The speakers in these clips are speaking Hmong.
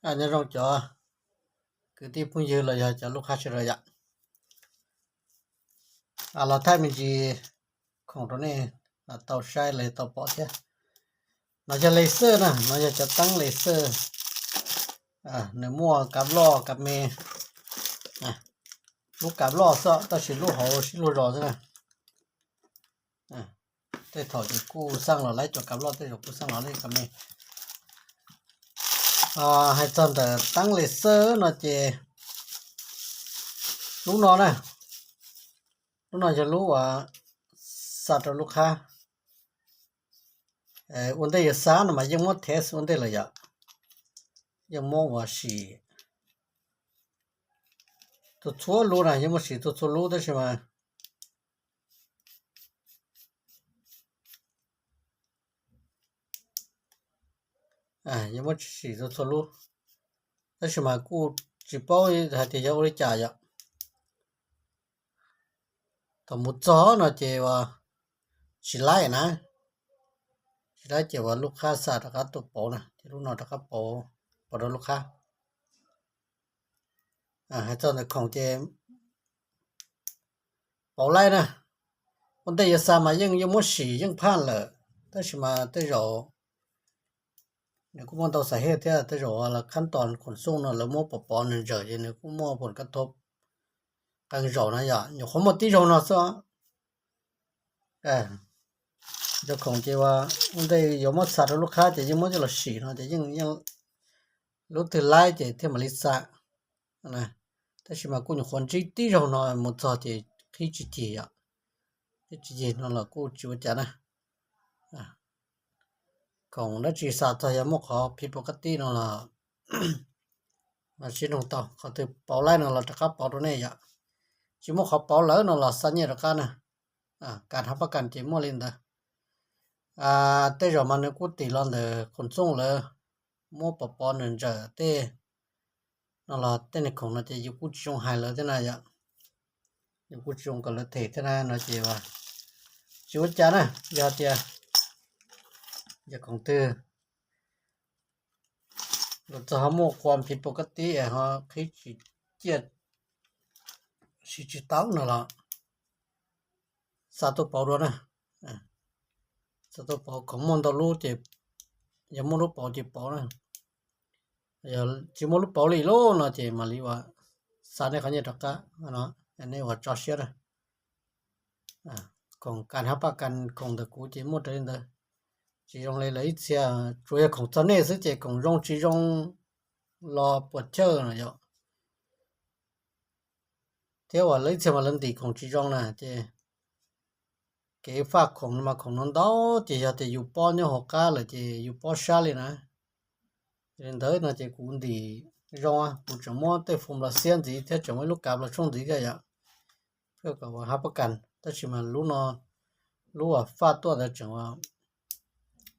Nyob zoo cov kwv tij phooj ywg los yog cov lub qhab sawv daws yom. Los thaij me ntsis khoom rau nej tau saib los tau pom thiab. No yog laser na, no yog cov teeb laser. Nws muaj kav loj kav me. Lub kav loj xwb tab sis lub hauv sib luag zos xwb na. Tej thaum ces kuj xaj los laib cov kav loj, tej zaum kuj xaj los laib kav me. Hais txog ntawm teeb laser no ces lub no na, lub no yog lub uas xa rau lub qhab. Ua ntej yuav xa no mas yeej muab test ua ntej lawm yom, yeej muab uas sim txhua txhua lub na, yeej muab sim txhua txhua lub tab sis mas yeej muab sim txhua txhua lub, tab sis mas kuj tsis paub hais tias yog ua li cas yom. Thaum mus txog no ces uas tsis laib na, tsis laib ces uas lub qhab xa rov qab tuaj pauv na, ces lub no rov qab pauv, pauv rau lub qhab. Hais txog ntawm khoom ces pauv laib na, ua ntej yuav xa mas yeej yeej muab sim yeej phaj lawm, tab sis mas tej zaum nws kuj muaj ntau xas hej thiab, tej zaum lawv khab tos khoom xooj no lawv muab pov pov nws ntsaws ces nws kuj muaj pum kab thob qee zaum na yom, nyuam qhuav muaj tib zaug no xwb. Cov khoom ces ua ntej yuav muab xa rau lub qhab ces yeej muab coj los sim no ces yeej lub twg laib ces thiaj mam li xa. Tab sis mas kuj nyuam qhuav ntsib tib zaug no mus txog ces qhib tsis cig yom, qhib tsis cig no los kuj tsis ua cas na. Khoom dab tsi xa txog yog muaj qhov phiv pov kab tib no los sib nug tau, qhov twg pauv laib no los rov qab pauv rau nej yom. Tsis muaj qhov pauv lawm no los xa nyiaj rov qab na. Kas hab pab kas ces muaj li ntawd. Tej zaum mas nws kuj tim los ntawm khoom xooj lawv muab pov pov nws ntsaws tej no los tej niag khoom no ces yus kuj tsis zoo hais lawv thiab na yom. Yus kuj tsis zoo kom lawv them thiab na no ces tsis ua cas na. Yog tias yog khoom twg los txog ho muaj qhov phiv pov kab tib ho qhib tsis ciaj, siv tsis tau no los xa tuaj pauv dua na. Xa tuaj pauv, khoom muaj ntau lub ces yog muaj lub pauv ces pauv na. Yog tsis muaj lub pauv li lub no ces mam li ua xa nej qhov nyiaj rov qab no, nej ua tso siab na. Khoom kas hab pab kas khoom ntawm kuv ces muaj raws li ntawd, tsis zoo li lawv ib txhia, tsuas yog khoom txog nej xwb ces khoom zoo tsis zoo los puas chawj no yom. Thiab uas lawv ib txhia mas lawv ntim khoom tsis zoo na ces kev faj khoom no mas khoom no ntau ces yog tias yus pob nyob hauv qab lawm ces yus pob sab li na. Li ntawd no ces kuv ntim zoo, kuv tseem muab tej foom los xiab ntxiv thiab tseem muab ib lub kav los tshooj ntxiv thiab yom. Kom ua hab pab kas, tab sis mas lub no, lub uas faj tuaj ntawd tseem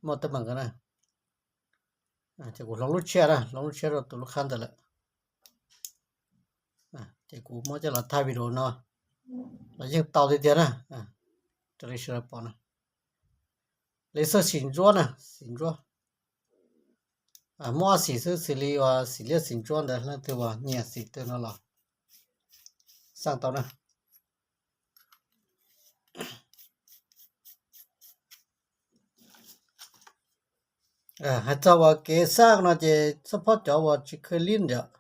muaj teeb meem na. Ces kuv hloov lub tshiab na, hloov lub tshiab rau tus lub qhab ntawd lawm. Ces kuv muab coj los thaij video no los yeej tau tiag tiag na. Raws li sawv daws pom na, li xwb xim ntsuab na, xim ntsuab. Muaj ob xim xwb, xws li uas xim liab xim ntsuab ntawd, leej twg uas nyiam xim twg no los xaj tau na. Hais txog uas kev xaj no ces txhob phob cov uas tsis kheev lib ntawd.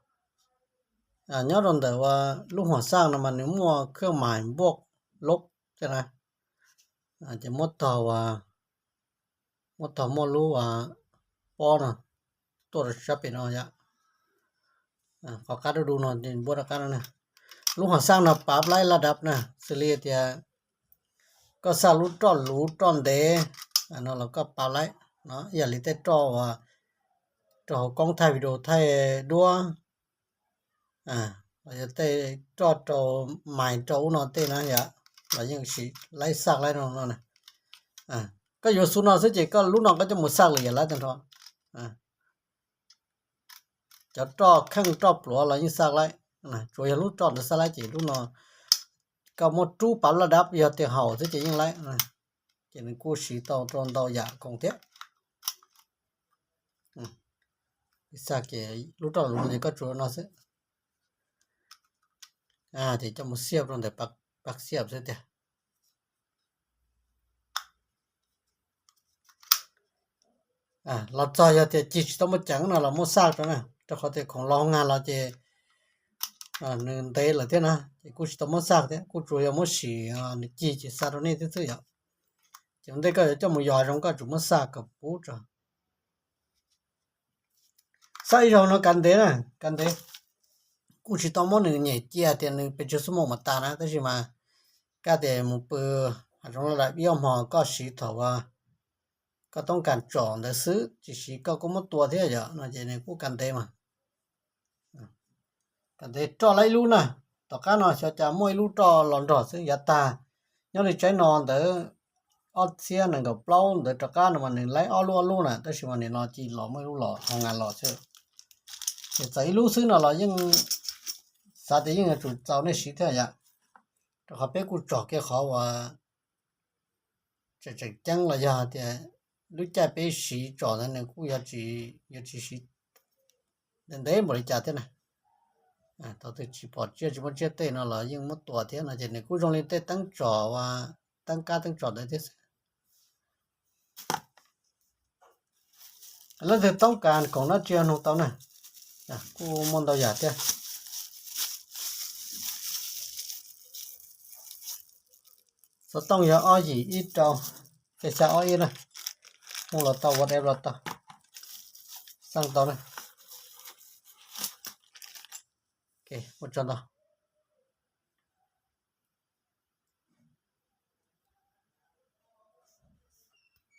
Nyob rau ntawm uas lub huam xaj no mas nws muaj khaj mais npuaj lob thiab na. Ces muab tog uas, muab tog muaj lub uas pob no tuaj rau sab pem no yom. Qhov qab dub dub no npuaj rov qab no na. Lub huam xaj no pav laib laj dab na, xws li tias koj xaj lub roj luv roj ntev no los koj pav laib no, ib yam li tej roj uas rau hauv koob thaij video thaij duab, los yog tej roj rau mais rau ub no tej na yom, los yeej siv laib xaj laib no no. Koj yuav xu no xwb ces koj lub no koj coj mus xaj lwm yam laib tag nrho. Cov roj kheej roj pluav los yeej xaj laib, tsuas yog lub roj ntawd xaj laib ces lub no koj muab rub pav laj dab yog tias haum xwb ces yeej laib. Ces nws kuj siv tau rau ntau yam khoom thiab. Peb xaj ces lub roj luv no ces koj tsuav no xwb. Ces coj mus xiab rau ntawm pab xiab xwb tiag. Los txog yog tias cig tsis tau muaj ceev no los muab xaj rau na, rau qhov tias khoom los hauv nas los ces nws ntev lawm thiab na, ces kuj tsis tau muab xaj thiab, kuj tsuas yog muab sim nws cig ces xa rau nej thiab xwb yom. Ces ua ntej koj yuav coj mus yos zoo koj tsum muab xaj kom puv tso. Xaj ib zaug no kav ntev na, kav ntev. Kuj tsis tau muab nws nyem cia tias nws pes tsawg xuab moos mas tas na, tab sis mas koj tias mus pw hav zoov laj laj ib ob hmo koj siv thaum uas koj toob kas tsom ntawd xwb, tiam sis koj kuj muab tua thiab yom, no ces nws kuj kav ntev mas. Kav ntev roj lawm ib lub na, tom qab no xyov cas muaj ib lub roj los nrog xwb yav tag, nyob li tsaib no ntawd ob txhiab nees nkaum plaub ntawd rov qab no mas nws lawm ob lub ob lub na, tab sis mas nim no cia li los muaj ib lub los hauv nas los xwb. Ces txawm ib lub xwb no los yeej xav tias yeej yuav tsum txaus nej siv thiab yom, rau qhov peb kuj tsom kiag qhov uas tseem tseem ceeb los yog tias lub caij peb siv tsom ntawd nws kuj yuav tsis siv ntev npaum li cas thiab na. Thaum twg tsis pom tsiaj tsis muaj tsiaj tej no los yeej muab tua thiab no ces nws kuj zoo li tej teeb tsom, teeb kab teeb tsom ntawd thiab xwb. Leej twg toob kas khoom no tsis yog nug tau na, kuj muaj ntau yam thiab. Xov tooj yog ob yim ib rau, xya xya ob ib na, hu los tau, WhatsApp los tau, xaj tau na. Ua tsaug ntau.